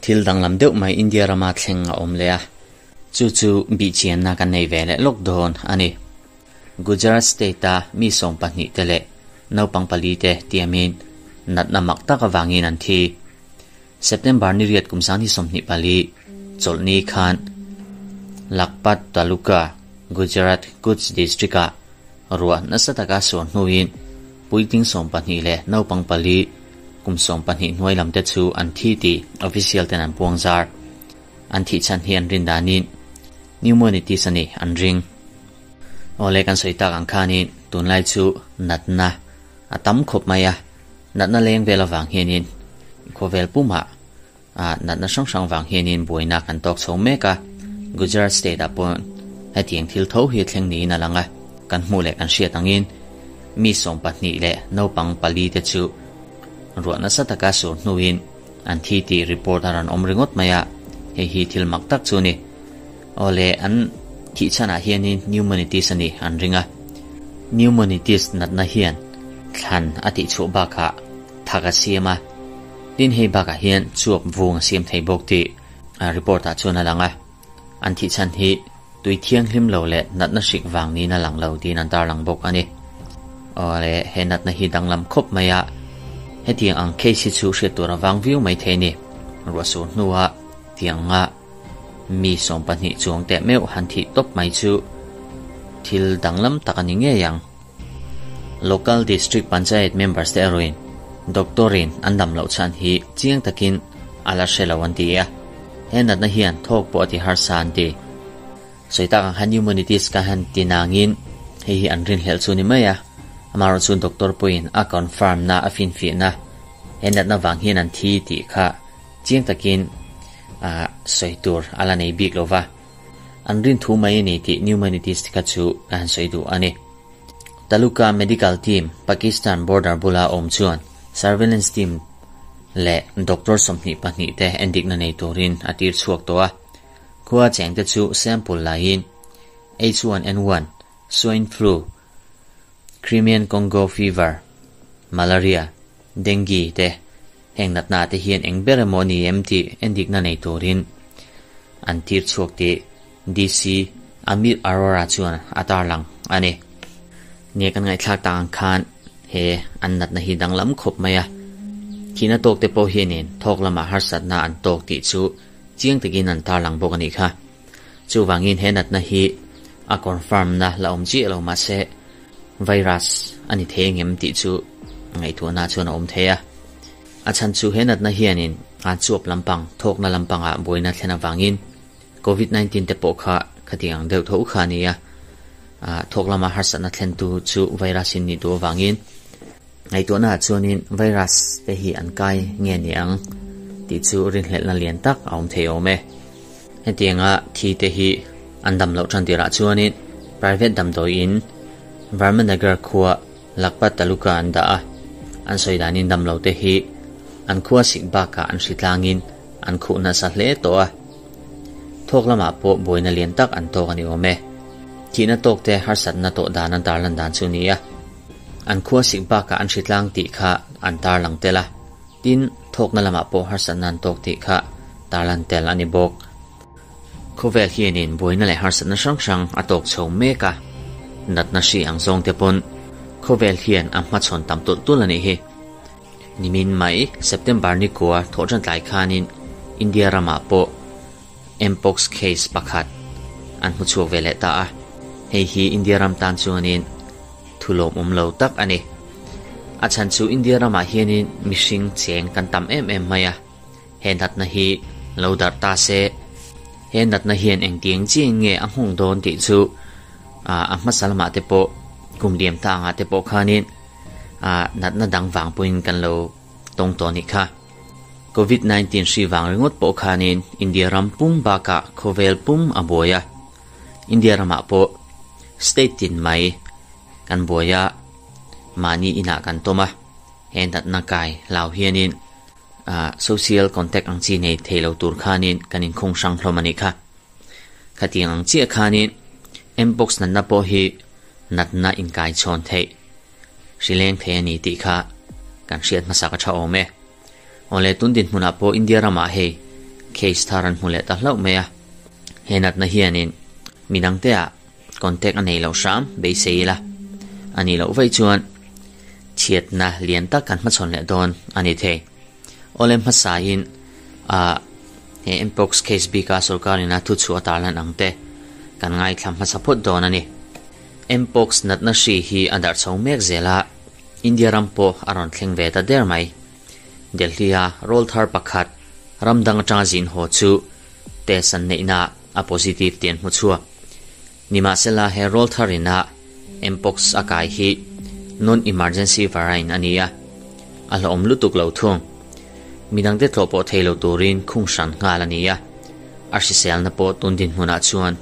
Thil danglam deuh mai India rama thleng a awm leh a, chu chu bihchianna kan nei ve leh lawk dawn a ni. Gujarat state-a mi 12 te leh naupang pali te tiamin natna mak tak avangin an thi. September ni riat kum 2024 chawlhni khan Lakhpat Taluka, Gujarat Kutch District-ah ruah nasa taka suar hnuin puitling 12 leh naupang pali kum 12 hnuai lam te chu an thi tih official ten an puang zar. An thih chhan hi an rin danin pneumonitis a ni an ring. Awle kan sawi tak ang khanin tunlai chu natna a tam khawp mai a, natna leng vel avang hianin khawvel pumah natna hrang hrang vang hianin buaina kan tawk chho mek a, Gujarat state ah pawh hetiang thil tho hi a thleng niin a lang a, kan hmuh leh kan hriat angin mi 12 leh naupang pali te chu ruah nasa taka sur hnuin an thi tih report a rawn awm ringawt mai a, hei hi thil mak tak chu a ni. Awle an thih chhanah hianin pneumonitis a ni an ring a, pneumonitis natna hian thlan a tihchhuah bakah thak a siam a, tin hei bakah hian chuap vung a siam thei bawk tih report ah chuan a lang a, an thih chhan hi tui thianghlim lo leh natna hrik vang niin a lang lo tiin an tarlang bawk a ni. Awle he natna hi danglam khawp mai a, hetiang ang case hi chu hriat tur a vang viau mai thei a ni. Ruahsur hnuah tianga mi 12 chuang teh meuh han thih tawp mai chu thil danglam tak a ni ngei ang. Local District Panchayat members te erawhin doctor-in an dam loh chhan hi chiang takin a la hre lo an ti a, he natna hian thawk pawh a ti harsa an ti. Sawi tak ang khan pneumonitis ka han ti nangin hei hi an rinhlelh chu ni mai a, amaherawh chu doctor pawhin a confirm na a finfiahna he natna vang hian an thi tih kha chiang takin sawi tur a la nei bik lo va, an rin thu mai a ni tih pneumonitis kha chu ka han sawi duh a ni. Taluka Medical Team Pakistan border bula awm chuan surveillance team leh doctor 22 te endikna nei turin a tir chhuak tawh a, khua cheng te chu sample laiin H1N1, swine flu, Crimean Congo fever, malaria, dengue te heng natna te hian eng ber emaw ni em tih endikna nei turin an tir chhuak tih DC Amit Arora chuan a tarlang a ni. Nge kan ngaihthlak tak ang khan he an natna hi danglam khawp mai a, thihna tawk te pawh hianin thawk lamah harsatna an tawk tih chu chiang takin an tarlang bawk a nih kha. Chuvangin he natna hi a confirm na la awm chiah lo mahse virus a ni thei angem tih chu ngaihtuahna chuan a awm thei a. A chhan chu he natna hianin a chuap lampang thawkna lampangah buaina thlen avangin COVID-19 te pawh kha khatiang ang deuh tho kha a ni a, thawk lama harsatna thlentu chu virus in nih duh avangin ngaihtuahna ah chuanin virus te hi an kai nge ni ang tih chu rinhlelhna lian tak a awm thei awm e. Hetianga thi te hi an dam loh tan tirah chuanin private damdawiin Varmanagar khua Lakhpat Taluka an dah a, an sawi danin dam lo te hi an khua sik bakah an hritlangin an khuh nasa hle tawh a, thawk lamah pawh buaina lian tak an tawk a ni awm e. Thihna tawk te harsatna tawh dan an tarlan dan chu ni a, an khua sik bakah an hritlang tih kha an tarlang tel a, tin thawkna lamah pawh harsatna an tawk tih kha tarlan tel a ni bawk. Khawvel hianin buaina leh harsatna hrang hrang a tawk chho mek a, natna hri ang zawng te pawn khawvel hian a hmachhawn tam tulh tulh a nih hi. Nimin mai September ni kua thawhṭan tlai khanin India ramah pawh Mpox case pakhat an hmu chhuak ve leh ta a, hei hi India ram tan chuanin thu lawmawm lo tak a ni. A chhan chu India ramah hianin mihring cheng kan tam em em mai a, he natna hi lo darh ta se, he natna hian engtiang chiah nge a nghawng dawn tih chu a hmasa lamah te pawh kum liam ta angah te pawh khanin natna dang vang pawhin kan lo tawng tawh a nih kha. Covid-19 hri vang ringawt pawh khanin India ram pum bakah khawvel pum a buai a, India ramah pawh state tin mai kan buai a, mahni inah kan tawm a, he natna kai hlau hianin social contact ang chi nei thei lo tur khanin kan inkhung hrang hlawm a nih kha. Khatiang ang chiah khanin Mpox natna pawh hi natna inkai chhawn theih hrileng thei a ni tih kha kan hriat hmasa ka tha awm e. Awle tun dinhmunah pawh India ramah hei case thar an hmu leh ta hlauh mai a, he natna hianin midangteah contact a nei loh hram beisei ila, a nih loh vaih chuan chhiatna lian tak kan hmachhawn leh dawn a ni thei. Awle hmasain ah he mpox case bika sorkarin a thuchhuah a tarlan ang te kan ngaithla hmasa phawt dawn a ni. Mpox natna hri hi a darh chho mek zel a, India ram pawh a rawn thleng ve ta der mai. Delhi-a rawl thar pakhat ram dang atanga zin haw chu test an neihna a positive tih an hmu chhuak. Nimahsela he rawl thar ina Mpox a kai hi non-emergency variant a ni a, a hlauhawm lutuk lo thung. Midangte tlawh pawh thei lo turin khung hran nghal a ni a, a hriselna pawh tun dinhmunah chuan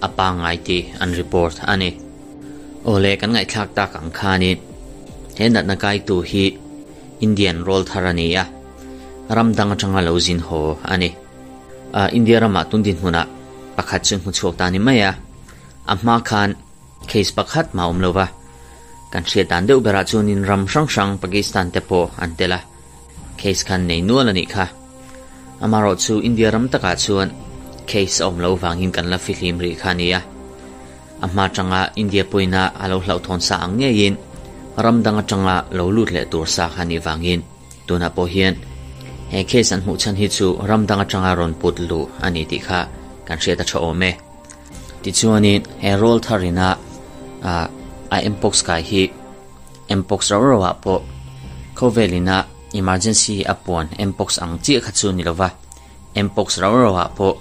a pangngai tih an report a ni. Awle kan ngaihthlak tak ang khanin he natna kaitu hi Indian rawl thar a ni a, ram dang atanga lo zin haw a ni. India ramah tun dinhmunah pakhat chu hmu chhuak ta ni mai a, a hma khan case pakhat mah awm lo va, kan hriat dan deuh berah chuanin ram hrang hrang Pakistan te pawh an tel a, case khan nei nual a nih kha. Amaherawhchu India ram takah chuan case a awm loh vangin kan la fihlim rih kha a ni a. A hma atanga India pawina a lo hlauhthawn sa ang ngeiin ram dang atanga lo lut leh tur sa kha nih vangin tunah pawh hian he case an hmuh chhan hi chu ram dang atanga rawn put luh a ni tih kha kan hriat a tha awm e. Tichuanin he rawl tharina a mpox kai hi mpox rau rau ah pawh khawvelina emergency a puan mpox ang chiah kha chu ni lova Mpox rau rau ah pawh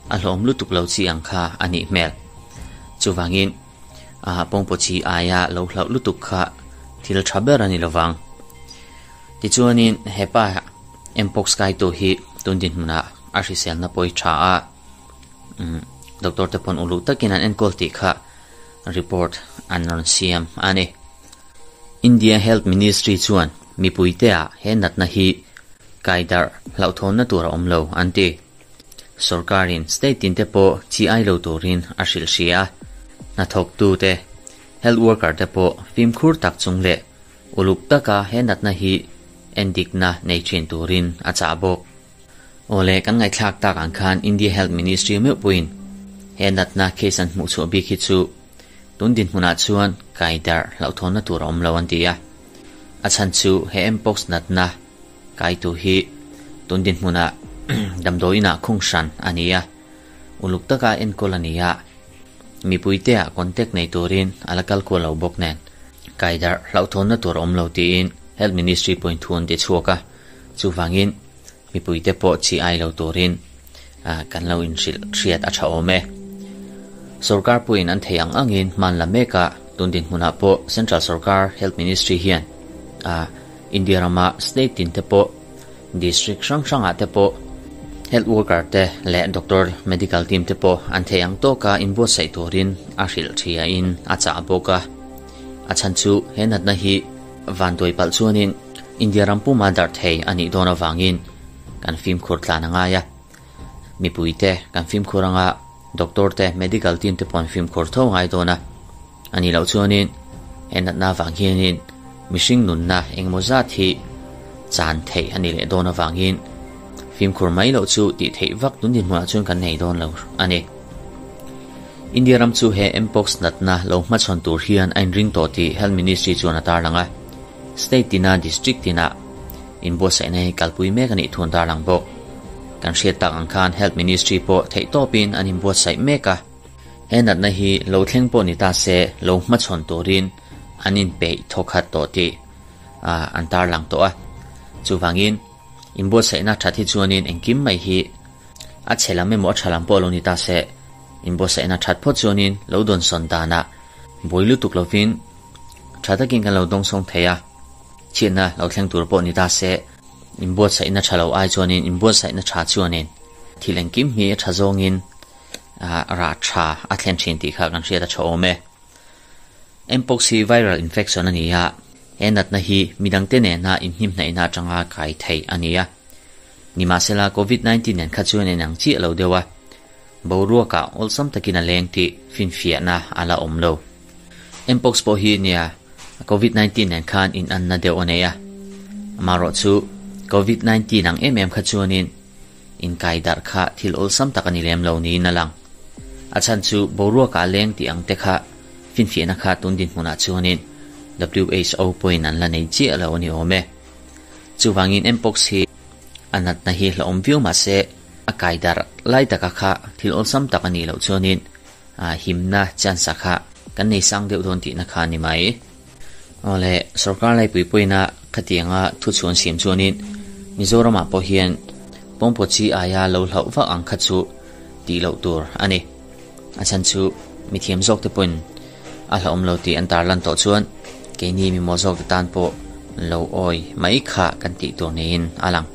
a hlawm lutuk lo chi ang kha a nih hmel. Chuvangin pawngpaw chi aia lo hlauh lutuk kha thil tha ber a ni lovang. Tichuanin hepa Mpox kaitu hi tun dinhmunah a hriselna pawi tha a, doctor te pawn uluk takin an enkawl tih kha report an rawn siam a ni. India Health Ministry chuan mipuiteah he natna hi Kaidarh hlauhthawnna tur a awm lo, an ti. Sorkarin state tinte pawh chi ai lo turin a hrilh hria a, hnathawktute, health worker te pawh fimkhur tak chung leh uluk taka he natna hi endikna nei thin turin a chah bawk. Awle, kan ngaihthlak tak ang khan India Health Ministry meuh pawhin he natna case an hmuhchhuah bik hi chu tun dinhmunah chuan kaidarh hlauhthawnna tur a awm lo an ti a. A chhan chu he mpox natna Kaitu hi tun dinhmunah damdawiinah khung hran a ni a, uluk taka enkawl a ni a, mipuiteah contact nei turin a la kal kual lo bawk nen kaidarh hlauhthawnna tur a awm lo tiin Health Ministry pawhin thu an ti chhuak a, chuvangin mipuite pawh chi ai lo turin kan lo inhrilh hriat a tha awm e. Sorkar pawhin an thei ang angin hman la mek a, tun dinhmunah pawh Central Sorkar Health Ministry hian India rama state tin te pawh, district hrang hrangah te pawh health worker te leh doctor, medical team te pawh an thei ang tawka inbuatsaih turin a hrilh thiain a chah bawk a. A chhan chu he natna hi vanduai palh chuanin India ram puma darh thei a nih dawn avangin kan fimkhur tlan a ngai a. Mipuite kan fimkhur anga doctor te, medical team te pawh an fimkhur tho ngai dawn a. A nih loh chuanin he natna avang hianin mihring nunna engemaw zat hi chan theih a ni leh dawn avangin fimkhur mai loh chu tih theih vak tun dinhmunah chuan kan nei dawn lo a ni. India ram chu he Mpox natna lo hmachhawn tur hian a inring tawh tih Health Ministry chuan a tarlang a, state tina district tinah inbuatsaihna hi kalpui mek a nih thu an tarlang bawk. Kan hriat tak ang khan Health Ministry pawh theihtawpin an inbuatsaih mek a. He natna hi lo thleng pawh ni ta se lo hmachhawn turin an inpeih thawkhat tawh tih an tarlang tawh a. Chuvangin, inbuatsaihna that hi chuanin engkim mai hi a chhe lam emaw a tha lam pawh lo ni ta se, inbuatsaihna that phawt chuanin lo dawnsawn danah buai lutuk lovin tha takin kan lo dawngsawng thei a, chhiatna lo thleng tur pawh ni ta se, inbuatsaihna tha lo ai chuanin inbuatsaihna tha chuanin thil engkim hi a tha zawngin rah tha a thlen thin tih kha kan hriat a tha awm e. Mpox hi viral infection a ni a, he natna hi midangte nena inhnimhnaihna atanga kai theih a ni a. Nimahsela Covid 19 nen kha chuan en ang chiah lo deuh a, boruakah awlsam takin a leng tih finfiahna a la awm lo. Mpox pawh hi nia Covid 19 nen khan inanna deuh a nei a, amaherawhchu. Covid 19 ang em em kha chuanin inkai darh kha thil awlsam tak a ni lem lo niin a lang. A chhan chu boruakah leng tih ang te kha finfiahna kha tun dinhmunah chuanin WHO pawhin an la nei chiah lo a ni awm e. Chuvangin Mpox hi a natna hi hlauhawm viau mah se a kai darh lai taka kha thil awlsam tak a nih loh chuanin himna chance kha kan nei sang deuh dawn tihna kha a ni mai. Awle, sorkar laipui pawina khatianga thuchhuan siam chuanin Mizoramah pawh hian pawngpaw chi aia lo hlauh vak ang kha chu tih loh tur a ni. A chhan chu mithiam zawkte pawhin a hlauhawm lo tih an tarlan tawh chuan keini mimawl zawkte tan pawh lo awi mai kha kan tih tur niin a lang.